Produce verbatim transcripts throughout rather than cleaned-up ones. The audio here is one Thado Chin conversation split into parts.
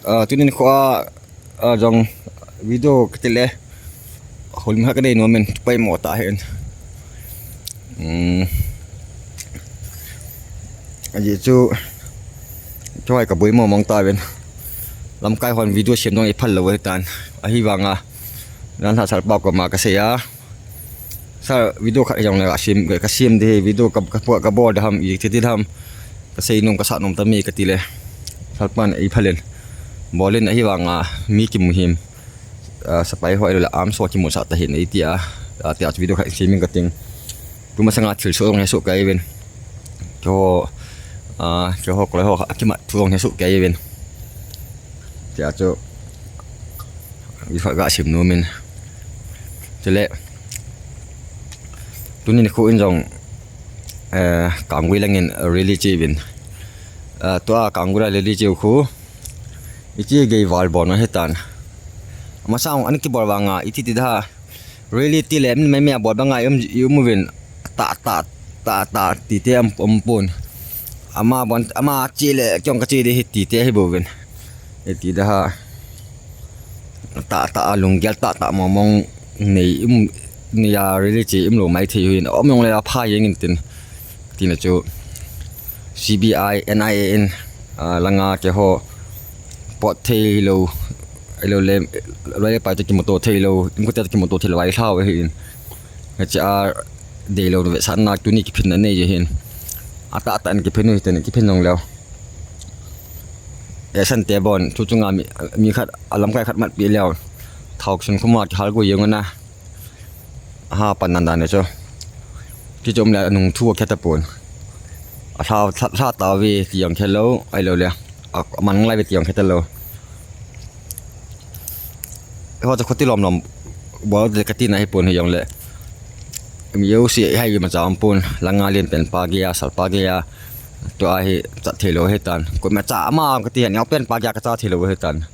Ah, tunin kho a, ah, jong video kati le. Hol mi kha ka dei nom in, pai mo ta hen. Hmm. Aji chu, chu hai ka boi mo mong ta ven. Lamkai hon video siam dong i phal lo ve tan. Ahi vanga. Nan ha sal pa ko ma ka sei a. Sa video khat jong le ka siam, ka siam de video ka, ka, ka bol de ham, i ti ti ham. Ka sei nom, ka sa nom ta mi ka ti le. Sal pan i phalen. Bolin ahi vanga mi ki mu him. Ah, sapai ho ilo le am so ki mu sa ta hin i ti a. Ah, ti a video khat siam in ka ting. Tu masanga thil so jong he so ka i ven. Keiho, ah, keiho kolai ho a kimat thu jong he so ka i ven. Ti a chu. I fa ga sim nom in. Chule. Tunin kho in jong, eh, Kanggui langin rally chi vin. Eh, tua Kanggui la rally chi khu. Iti gei val bon na hetan. Masang an ki bol vanga, iti ti da. Rally ti le min mai mai bol banga i um, i um vin. Ta, ta, ta, ta, ti te am, am pun. Ama bon, ama chi le, kyong ka chi de hi ti te hi bo vin. E ti da ha. Ta, ta, a lunggel ta, ta, mong, mong, nei, im, nei a rally chi, im lo mai thei hin. Om yong le a pha yeng in tin. Tin a chu. C B I, N I A in, ah, langa keiho. Pot thei lo, lo le, lo le pa te ki motor thei lo, im ko te ki motor thei lo, ai hlau hin. Nga cha dei lo ve san na tuni ki phin na nei je hin. Ata, ata an ki phin u hi te ki phin nong leo. E san te bon, chu chunga mi, mi khat, a lamkai khat mat pi leo. Thao sun khuma ki hal go yeng na. Ha, pan nan dan ne chu. Ki chom le nung thu khe ta pon. A tha, tha, tha ta ve ti yong khe lo, ai lo le. A man lai ve ti yong khe ta lo. Ho ta khoti lom lom. Bol de ka ti na hi pon hi yong le. Mi yo si hai ma cham pon. Langa lien pen pa ge a, sal pa ge a. Tua hi cha thei lo he tan. Ko ma cha ma ka ti han yong pen pa ge a ka cha thei lo he tan.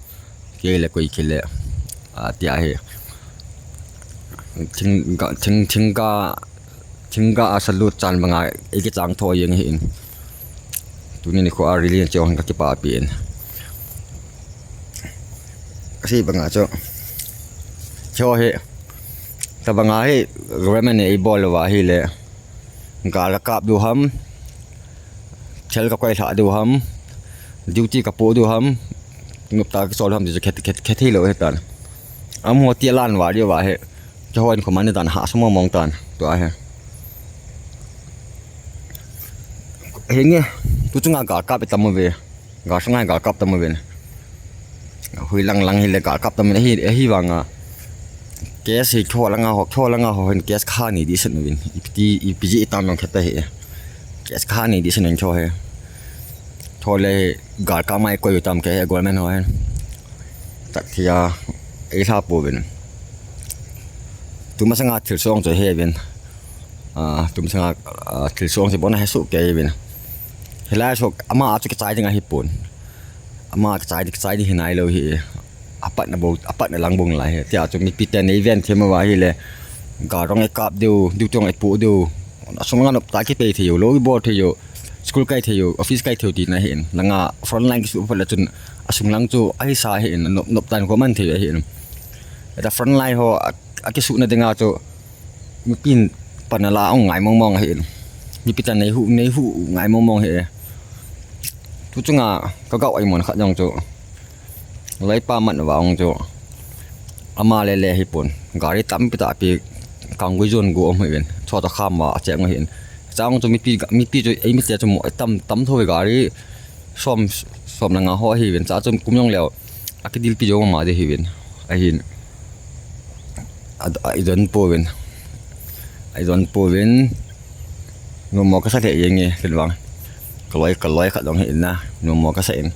Kei le koi kei le, a, ti a hi. Thing ga, thing, thing ga, thing ga a salut chan banga, i ki chang tho yeng hi in. Tuni ni kho a rally che hon ka kipa pi in. Ka sei banga chu. Cho hi. Ta banga hi, government ne i bol lo va hi le. Gal ka kap du ham. Thel ka koi lha du ham. Duty ka po du ham. Nop ta ka sol ham di chu khet, khet, khet hi lo he tan. Am ho ti lan va di va he. Ka hon ko man dan ha sa mo mong tan. Tu a he. He nge. Tu chunga gal kap ta mo ve. Gal sanga gal kap ta mo ve. Hui lang lang hi le gal kap ta mo hi, hi vanga. Case hi kho langa ho, kho langa ho hin case kha ni di sen vin. Ipiti, ipiji itam long kheta hi. Case kha ni di sen kho he. Tho le gal ka mai ko yu tam ke he government ho he. Tak thia, ei sa po vin. Tu masanga thil song cho he vin. Ah, tu masanga, ah, thil song si bona he su ke vin. Hilai so ama a chu ke chai ding a hi pon. Ama ka chai di, ka chai di hi nai lo hi. Apat na bo, apat na lang bong lai hi. Tia chu mipi te nei ven them va hi le. Ga rong e kap deu, deu tong e pu deu. Asung nga nop ta ki pe thei yo, lo i bol thei yo. School kai thei yo, office kai thei yo ti na hin. Langa front line ki su pha la chun asung lang chu ahi sa hin, nop, nop tan ko man thei hin. Eta front line ho a, a ki su na dinga chu Mipin pan a la ong ngai mong mong ahi. Mipi tan nei hu, nei hu ngai mong mong ahi. Tu chunga ka gau ai mon khat jong chu. Lai pa man va ong chu. Ama le le hi pon. Gari tampi ta pi kang gui jon gu om hi ven. Chua ta kham ma a cheng ahi. Chang chu mipi, mipi chu ei mi te chu mo tam, tam tho ve gari. Som, som na nga ho ahi ven. Cha chu kum jong leo. A ki dil pi jong ma de hi ven. Ahin. A, a, i don po vin. A, i don po vin. Numo ka sa le yeng e, ken vang. Ka loi, ka loi khat dong hi in na. Numo ka sa in.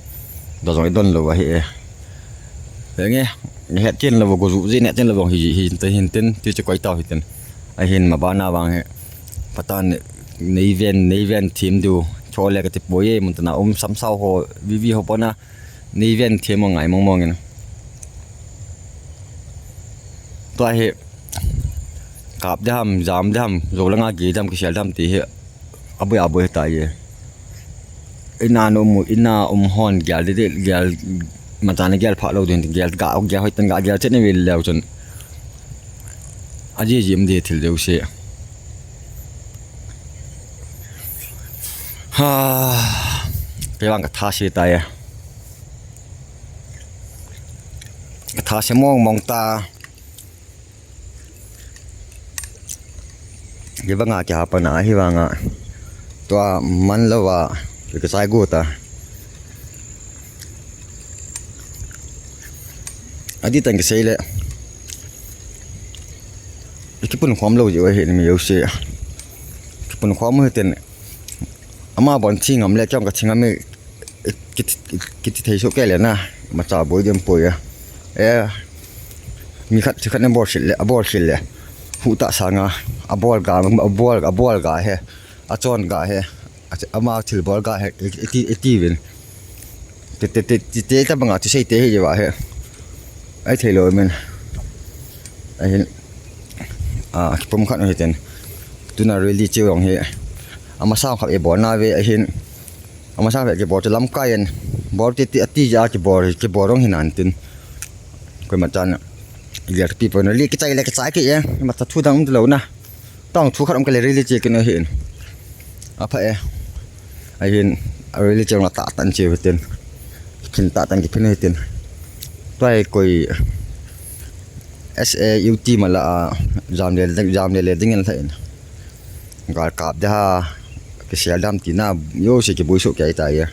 Do dong i don lo va hi e. Yeng e, ni het tin lo go zu, ji ne tin lo hi, hi, tin, tin, tin, ti chi koi tau hi tin. Ahin ma ba na vang hi. Patan nei ven, nei ven thim du. Cho le ka ti po ye, mun ta na um sam sau ho, vi vi ho po na. Nei ven them ngai mong mong in. Tua hi kap dam, jam dam, zo langa gi dam, kisel dam ti hi. Abui abui ta ye. Ina no mu, ina um hon, gyal de, gyal, Machana gel pha lou ding, gel ga, gel hoi tan ga, gel chet ni vil leu chun. Aji jim de thil deu se. Ha. Kei vang ka tha se ta ya. Ka tha se mong mong ta. Kei vang a kei ha pa na hi vang a. Tua man lou va. Kei ka sai gu ta. Adi tan kisei le. Kipun khom lou ji wa hi mi yo se. Kipun khom hi ten. Ama bon thing am le kyong ka thing am mi. Kiti thei so ke le na. Macha boi dem poi ya. Eh. Mi khat chi khat ne bol sil le, a bol sil le. Hu ta sanga. A bol ga, a bol, a bol ga he. A chon ga he. Ama thil bol ga he. Iti, iti vin. Te, te, te, te, te ta banga tu sei te hi je wa he. Ai thei lo men. Ai hin. A, kipum khat no hi ten. Tuna really chiu jong hi. Ama sang khat e bol na ve ai hin. Ama sang ve kibol te lam kai en. Bol te, te, ati ja kibol, kibol jong hi nan tin. Koi ma chan. Lia pi po na li kichai le kichai ke e. Ma ta thu dang um lo na. Tang thu khat um ka le really che kin ahin. Apha e. Ahin, a really che nga ta tan che hitin. Kin ta tan ki phin hitin. Tua e koi S A U T mala a jam le, jam le le ding en tha in. Gal kap de ha. Ki sial dam ti na yo se ki bui so ke ta ya.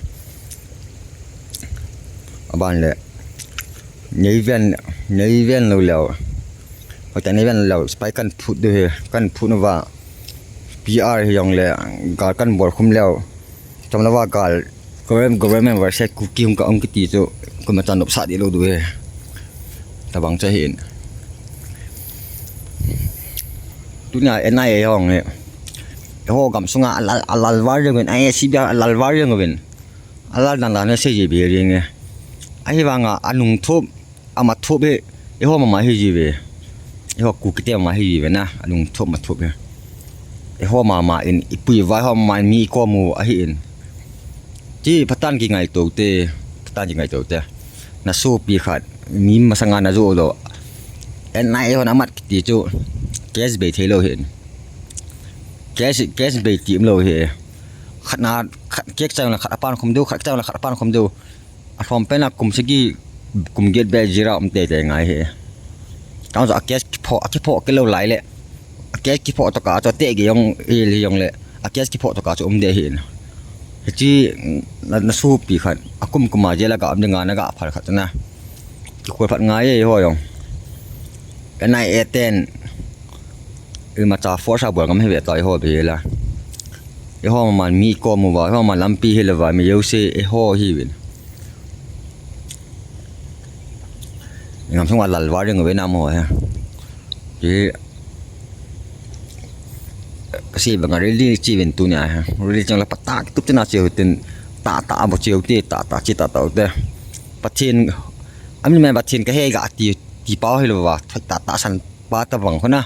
Aban le. Nei ven, nei ven lo leo. Hoi ta nei ven lo leo. Spy kan phut de he. Kan phut na va. P R hi jong le. Gal kan bol khum leo. Tam la va gal. Government, government versus Kuki hung ka hung kiti chu. Kuma chan nop sa di lo du he. Tabang cha hin. Tunia N I A hong he. Ho gam sunga alal, alal var jeng vin. Ai C B I alal var jeng vin. Alal dan dan se ji be ring e. Ahi vanga anung thop, ama thop he, eiho mama hi ji ve. Eiho Kuki te mama hi ji ve na, anung thop ma thop he. Eiho mama in, ipui vai ho mama in mi ikom u ahi in. Ti patan ki ngai to te, patan ki ngai to te. Na sopi khat, mi masanga na jo do. N I A hon amat kiti chu, case bei thei lo hin. Case, case bei ti um lo hi. Khat na, khat, case chang la khat apan khum do, khat chang la khat apan khum do. A thom pen a kum sagi, kum get be jira um te te ngai he. Tang zo a case kipho, a kipho ke lo lai le. A case kipho to ka cho te ge jong, il hi jong le. A case kipho to ka cho um de hi na. Hichi na, na sopi khat, a kum kum a jela ga um de nga na ga phal khat na. Ki khol phat ngai e ho jong. N I A ten. Imacha force a bol ngam hi ve ta eiho be la. Eiho man mi kom u va, eiho man lampi hi le va, mi yo se eiho hi vin. Ngam sung a lal va ring ve na mo he. Ki si ba nga really chi vin tunia he. Really chang la pata ki tup tina chi tin ta ta bo chi te ta ta chi ta ta te. Pathen, amin me Pathen ka he ga ti, ti pau hi lo va, ta ta san pa ta bang khona.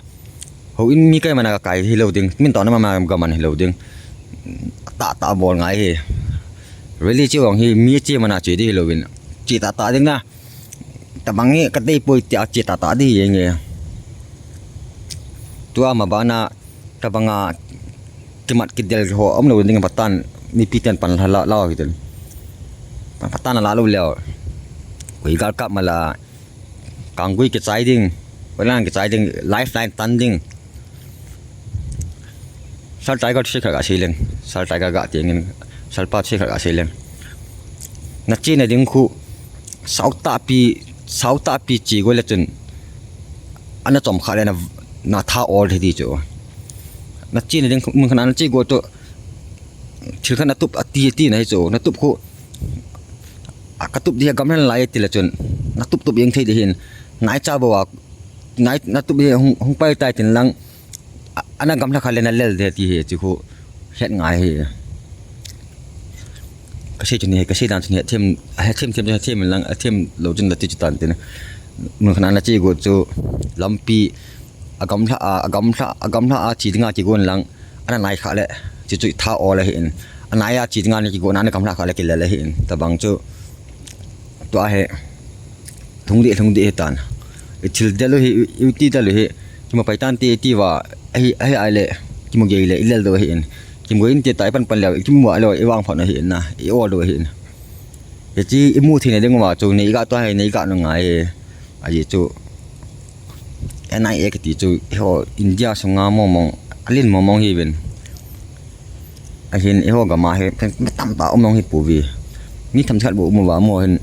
Ho in mi kai mana ka kai hi lo ding, min to na mama ga man hi lo ding. Ta ta bol ngai hi. Really chi wang hi mi chi mana chi di hi lo vin. Chi ta ta ding na. Tabang hi ka dei poi tia chi ta ta di hi nge. Tua ma bana tabanga kimat kidel ho um lo ding patan mi piten pan la la hi den. Patan la lo leo. Koi gal kap mala. Kanggui kichai ding, koilang kichai ding, lifeline tan ding. Sal Tiger se kha ga sei leng, Sal Tiger ga tieng in, Sal Pa se kha ga sei leng. Na chi na ding khu, sau ta pi, sau ta pi chi go le chun, ana chom kha le na, na tha ol thei di chu. Na chi na ding khu, mun khan ana chi go chu, thil khan na tup a ti, ti na hi chu, na tup khu, A ka tup di a gamhlan lai ti le chun. Na tup tup jeng thei di hin. Nai cha bo a. Nai na tup di hung, hung pai tai tin lang. A, ana gamhla kha le na lel de ti hi chi khu. Het ngai hi. Ka sei chun hi, ka sei dan chun hi, a them, a he them them chun a them lang, a them lo chun la ti chu tan tin. Mun khan ana chi go chu lampi a gamhla a, a gamhla, a gamhla a chi dinga kigon lang. Ana nai kha le, chi chu tha ol ahi in. Ana ya chi dinga ni kigon ana gamhla kha le kilel ahi in. Tabang chu, tua he, Lhung deh, lhung deh hitan. I thil del u hi, i, i ti del u hi. Kimu pai tante i ti uva, ahi, ahi ai le, kimu gei le, i lel dou ahin. Kimu gei inte tai pan pan le, kimu a le, i vang phat u ahin na, i ol dou ahin. Hiche i mu theina ding uva chu, nei ga tua hi, nei ga nu ngai hi. Ahi chu, N I A kiti chu, eiho India sunga mong mong, alen mong mong hiuvin. Ahin eiho gam a hi, mi tamtah um jong hi pouve. Mi themkhat bou um uva mo hin,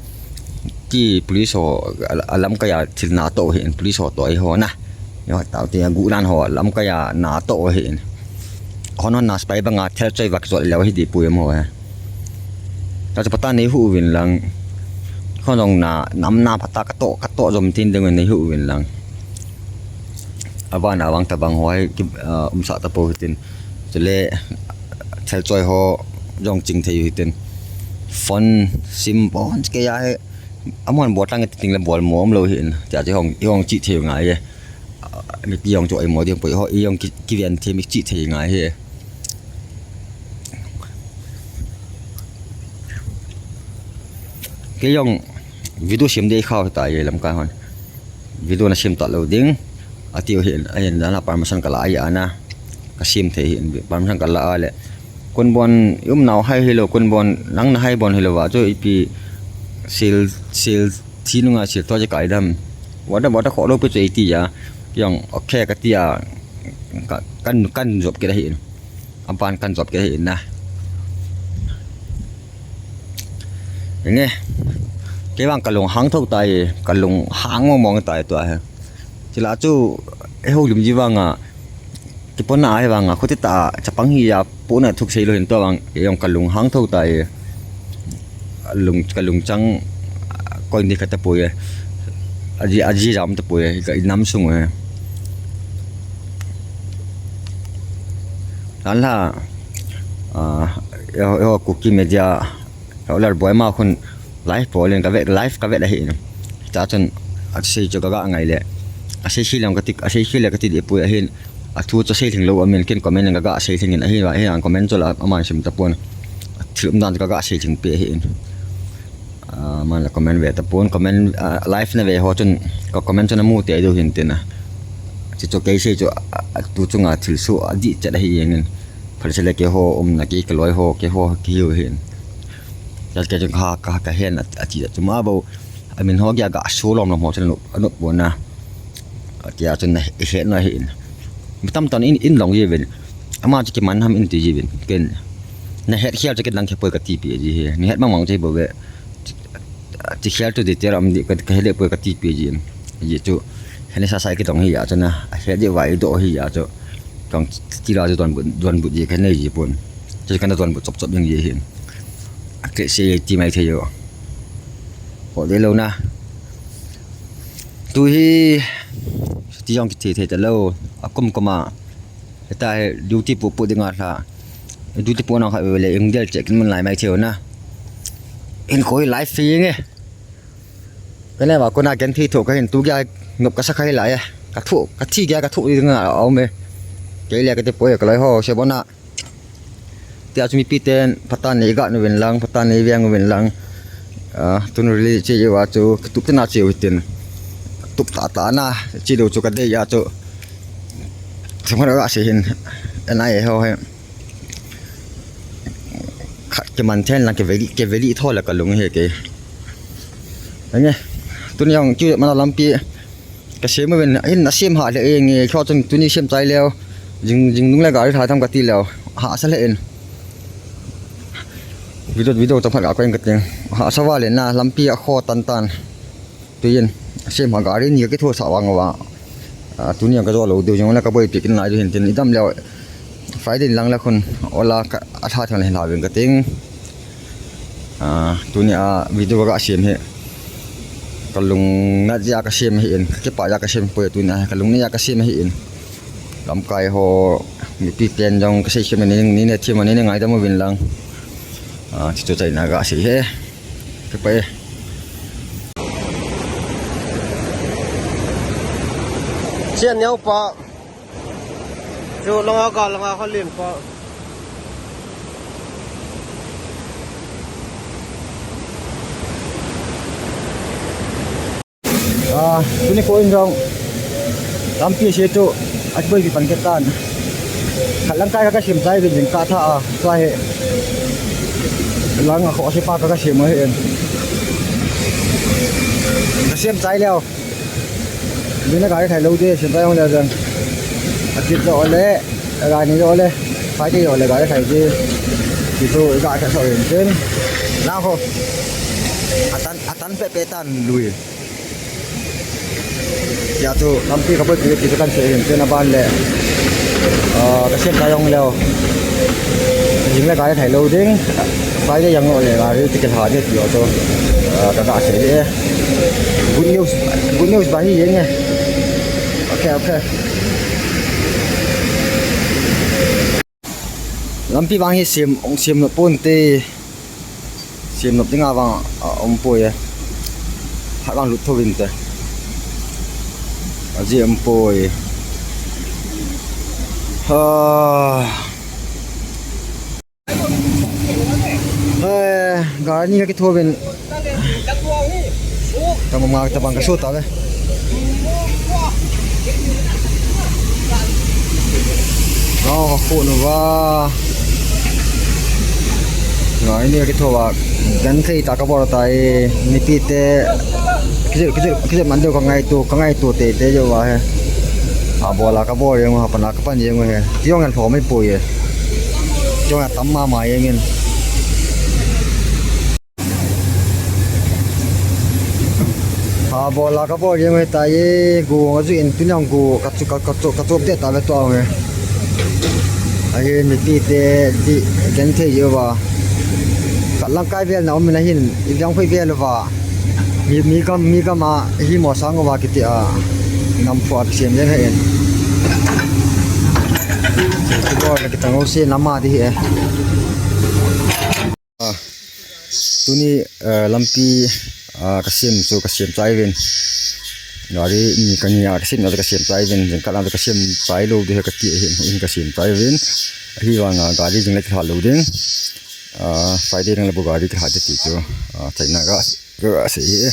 ti police ho, a, a lamkai a thil natoh u ahin, police ho toh eiho na. Eiho taote a guhnan ho, lamkai a natoh u ahin. Hon hon na spy banga thil choi vak jot leu hi dipui mo he. Tachu phatah nei hu uvin lang. Hon jong na, nam na phatah katoh, katoh jom tin ding nei hu uvin lang. Aban a vang tabang ho hi, ki, ah, umsah tapou hitin. Chule, thil choi ho jong ching thei u hitin. Phone, sim, bon, kei a hi, amahon bol tang ting le bol mo um lou hin. Tia chu hong, i hong chi thei u ngai e. Ah, mipi jong chu ai mo ding poi ho, i jong ki, kiven thei mi chi thei ngai hi. Kei jong video sem ding khao tai lamkai hon. Video na sem talou ding. Ati u hin, ahin dan a permission kala ai ana. Ka sem thei hin, permission kala a le. Kun bon, i umnau hai hilou, kun bon, nang na hai bon hilou va, chu ipi sil, sil, thi nunga sil to je kai dam. Wada, wada kho lou pi chu i ti a. Jong, okay, ka ti a. Ka, kan, kan jop kit ahin. Aban kan jop kit ahin na. Nge. Kei vang ka lunghang tho tai, ka lunghang mong mong tai tua hi. Chule chu, eiho lim ji vanga, kipona a hi vanga, khuti ta, chapang hi a, pona thuk sei lou hin tua vang, kei jong ka lunghang tho tai. Lung, ka lungchang, koi ni khat tapoi e. Aji, aji jam tapoi e, ka i nam sung e. Anla, ah, eiho, eiho Kuki Media, eiho Lalboi ma khun live bol in ka vet, live ka vet ahin. Tachun, asei chu ka ga ngai le. Asei khel le ka ti, asei khel le ka ti dipui ahin. Athu chu sei lhing lou amin ken comment in ka ga sei lhing in ahin va, ahin comment chu la aman sim tapon. Thil um dan ka ga sei lhing pe ahin. Ah, aman la comment ve tapon, comment, ah, live na ve ho chun ka comment chun amu tei diu hin tin a. Chu chu kei sei chu, ah, atu chunga thil soh adih chet ahi jeng in. Phalse le keiho umna kei ka loi ho, keiho kihiu hin. Chal kei chun ka, ka, ka hen a, ati chu ma bou. Amin ho kia ga so lom lom ho chun anop, anop bon a. Tia chun na, i het na hin. Mi tamtah in, in long ji uvin. Ama chu kiman ham in ti ji uvin. Ken. Na het khel chu ken lang khe poi ka ti pi ji hi. Ni het mang mang chu hi bou ve. Ti khel chu detail am di ka, ka het le poi ka ti pi ji in. Ji chu. Heni sa sai ki dong hi a chu na. A het ji vai do hi a chu. Kong ti la chu donbut, donbut ji ka nei ji pon. Chu ka na donbut chop chop jeng ji hin. A kle se ti mai thei jo. Ho de lo na. Tu hi, ti jong kithei thei talou, akum kum a. Hita hi duty pu pu dinga lha. Duty pu nang kha vele, ing del check in mun lai mai thei u na. In koi live feed nge. Ka ne va kona genthei tho ka hin tu gei nop ka sa khai lai e. Ka thu, ka thi gei ka thu dinga a um e. Kei le ka te poi ka lai ho, se bona. Tia chu mipi ten, phatah nei ga nu vin lang, phatah nei veng u vin lang. Ah, tun rili che ye va chu, ka tup tena che u hitin. Tup ta ta na, che dou chu ka dei a chu. Themkhat a ga sei hin, N I A ho he. Khat kiman then lang ke veli, ke veli tho la ka lung he ke. Ange, tuni jong chu mana lampi. Ka sem uvin, in na sem ha le e nge, kho chun tuni sem chai leo. Jing, jing nung le gari tha tham ka ti leo. Hahsa le in. Video, video chang phat ka koin ka ting. Hahsa va le na, lampi a kho tan tan. Tuin, sem ha gari ni ka kitho sa vang va. Ah, tuni ka jo lo deu jong le ka boi pi kin lai du hin tin i dam leo. Friday lang le khun, ola ka, a tha thang le hin ha ving ka ting. Ah, tuni a video ka sem hi. Ka lung nat jeh a ka sem hi in, ka kipah jeh a ka sem poi tuni a, ka lung nat jeh a ka sem hi in. Lamkai ho, mipi ten jong ka sei sem ni, ni ne thim ni ne ngaidam uvin lang. Ah, chu chu chaina ka sei hi. Ka poi. Sia neo pa. Chu langa ka langa kha len pa. Ah, tuni ko in jong lampi se tu, at boy pi pan ke tan. Khat lang kai ka sem chai bin ka tha a, chua he. Lang a ko se pa ka sem he. Ka sem chai leo. Dina gari thai lo de, sem chai jong leo jong. Atit jo le, gari jo le, Friday jo le gari thai de. Kitu ga ka so in tin. Na ko. Atan, atan pe pe tan lui. Ya tu, lampi ka boipi ti kan se hin, tin aban le. Ah, ka sem ka jong leo. Jing le gari thai lo ding. Friday jong le gari ti ka ha de ti tu. Ah, ka ga se de. Good news, good news ba hi jeng e. Okay, okay. Lampi vang hi sem, ong sem nop pon te. Sem nop ding a vang, a, um poi e. Hat vang lut tho vin te. A ji um poi. Ha. Eh, gari ni ka kitho vin. Tamo nga tabang ka sota ve. Nga ka khu nu va. Nga ini ka kitho va. Gan thei ta ka bol ta e. Nipi te. Kijil, kijil, kijil man deu ka ngaito, ka ngaito te te jo va he. A bola ka bol jeng ha pana ka pan jeng he. Kiong an tho mai poi e. Kiong an tam mama jeng in. Ha, bol la ka bol jeng e ta e, gu nga ju in tuni ang gu ka chu, ka, ka chu, ka chu te ta ve to ang e. A hi nipi te ti gen thei jo va. Ka lang kai vel na um na hin, i jang phei vel va. Mi, mi gam, mi gam a hi mo sang va kiti a. Nam pho a sem jeng he en. Ki bol na ki tang o se nama di he. Ah, tuni, eh, lampi, ah, ka sem chu ka sem chai vin. Gari ni ka ni a ka sem na ka sem chai vin. Jeng ka lam ka sem chai lo de ka ti hin, in ka sem chai vin. Hi vang a gari jeng le ka lo ding. Ah, Friday nang le bu gari ka ha de ti chu. Ah, chai na ga, ga se hi.